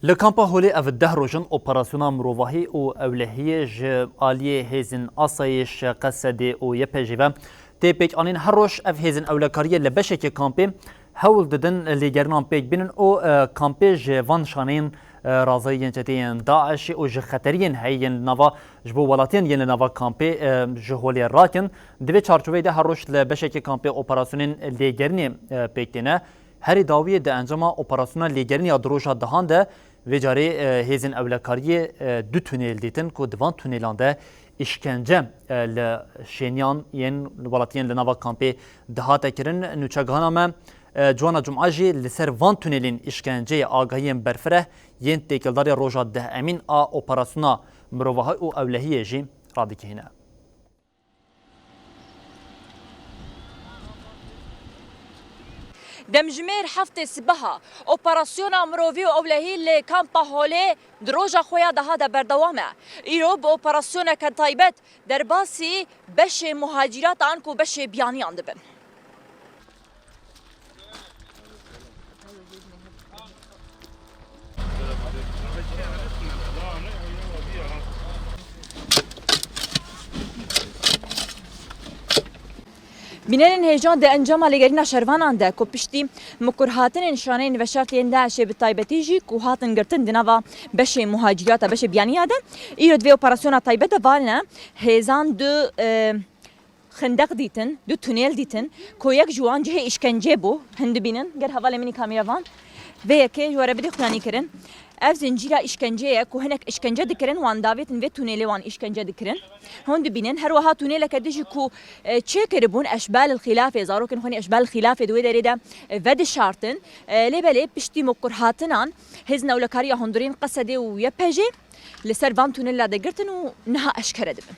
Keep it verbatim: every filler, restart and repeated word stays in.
Li kampa Holê ev deh roj in operasyona mirovahî û ewlehiyê ji aliyê hêzên asayîş, Qesedê û Y P G ve tê pêkanîn. Her roj ev hêzên ewlekariyê li beşekê kampê hewl didin lêgerînan pêk bînin û, e, kampê ji van şaneyên, e, razayî yên çeteyên DAIŞ'ê û ji xeteriyên heyî yên li nava, ji bo welatiyên yên li nava kampê, e, ji holê rakin. Di vê çarçoveyê de her roj li beşekê kampê operasyonên lêgerînê, e, pêk têne. Herî dawiyê di encama operasyona lêgerînê ya di roja dehan de vê carê, e, hêzên ewlekariyê, e, du tunêl dîtin ku di van tunêlan de îşkence, e, li şêniyan yên welatiyên li nava kampê dihate kirin. Nûçegihana me, e, Ciwana Cuma jî li ser van tunêlên îşkenceyê agahiyên berfireh yên têkildarî roja deh Emîn a operasyona mirovahî û ewlehiyê jî radigihîne. Demjimêr heftê sibeha operasyona mirovî û ewlehî li kampa Holê di roja xwe ya deha de berdewam e. Îro bi operasyoneke taybet derbasî beşê muhacîratan ku beşê biyaniyan dibin. Bînerên hêja di encama lêgerîna şervanan de ku piştî mikurhatinên şaneyên veşartiyên DAIŞ'ê bi taybetî jî ku hatin girtin di nava beşê muhaciriyata, beşê biyaniya de, îro di vê operasyona taybet de va ne hêzan du, e, xindeq dîtin, du tunêl dîtin ku yek ji wan cihê îşkencê bû. Hin dibînin, ger hevalê min î kamîra van vê yekê ji we re bidî xuyanî kirin. Ev zincîra îşkencê ye ku hinek îşkence dikirin, wan davêtin vê tunêlê wan îşkence dikirin. Hûn dibînin, her wiha tunêleke din jî ku, e, çêkiribûn eşbal xîlafê, zarokên xwe nê eşbal xîlafê di wê derê de, e, vedişartin. E, lê belê piştî mikurhatinan hêzên ewlekariya hundirên Qesedê û Y P G li ser van tunela de girtin û niha eşkere dibin.